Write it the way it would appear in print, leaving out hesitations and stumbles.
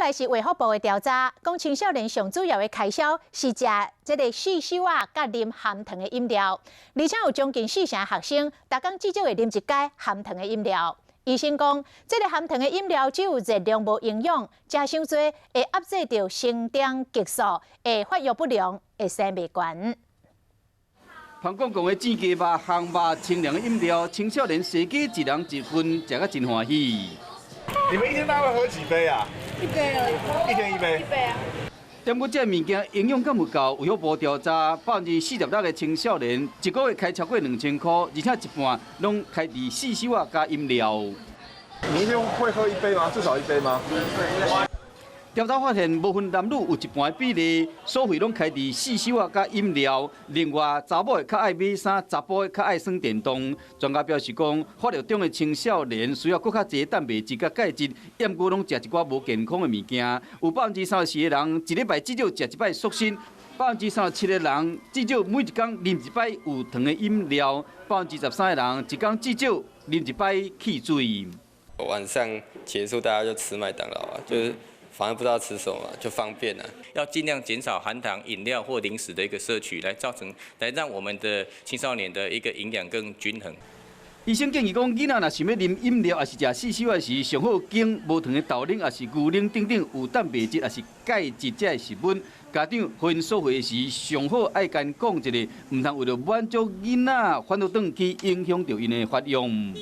來是衛福部的調查，講青少年上主要的開銷是食這个細收仔佮啉含糖的飲料，而且有將近四成學生，逐工至少會啉一擺含糖的飲料。醫生講，這个含糖的飲料只有熱量無營養，食傷濟會壓制著生長激素，會發育不良，會生袂懸。彭公公的煎雞肉、烘肉、清涼的飲料，青少年踅街一人一份，食甲真歡喜。你們一天大概喝幾杯啊？一杯而已。一天一杯。一杯啊。點過這个物件營養敢有夠？衛福部調查，46%的青少年一個月開超過2000箍，而且一半攏開佇細收仔佮飲料。你一天會喝一杯嗎？至少一杯嗎？調查發現，無分男女，有一半的比例所費攏開佇細收仔佮飲料。另外，查某的較愛買衫，查埔的較愛耍電動。專家表示講，發育中的青少年需要閣較濟蛋白質佮鈣質，毋過攏食一寡無健康的物件。有34%的人一禮拜至少食一擺速食，37%的人至少每一工啉一擺有糖的飲料，13%的人一工至少啉一擺汽水。晚上結束，大家就吃麥當勞啊，就是反正不知道吃什麼，就方便了。要盡量減少含糖飲料或零食的一個攝取，來造成來讓我們的青少年的一個營養更均衡。醫生建議講，囡仔若想欲啉飲料，抑是食細收仔時，上好揀無糖的豆奶，抑是牛奶等等有蛋白質，抑是鈣質這个食物。家長予𪜶索費時，上好愛共𪜶講一下，毋通為著滿足囡仔，反倒轉去影響著𪜶的發育。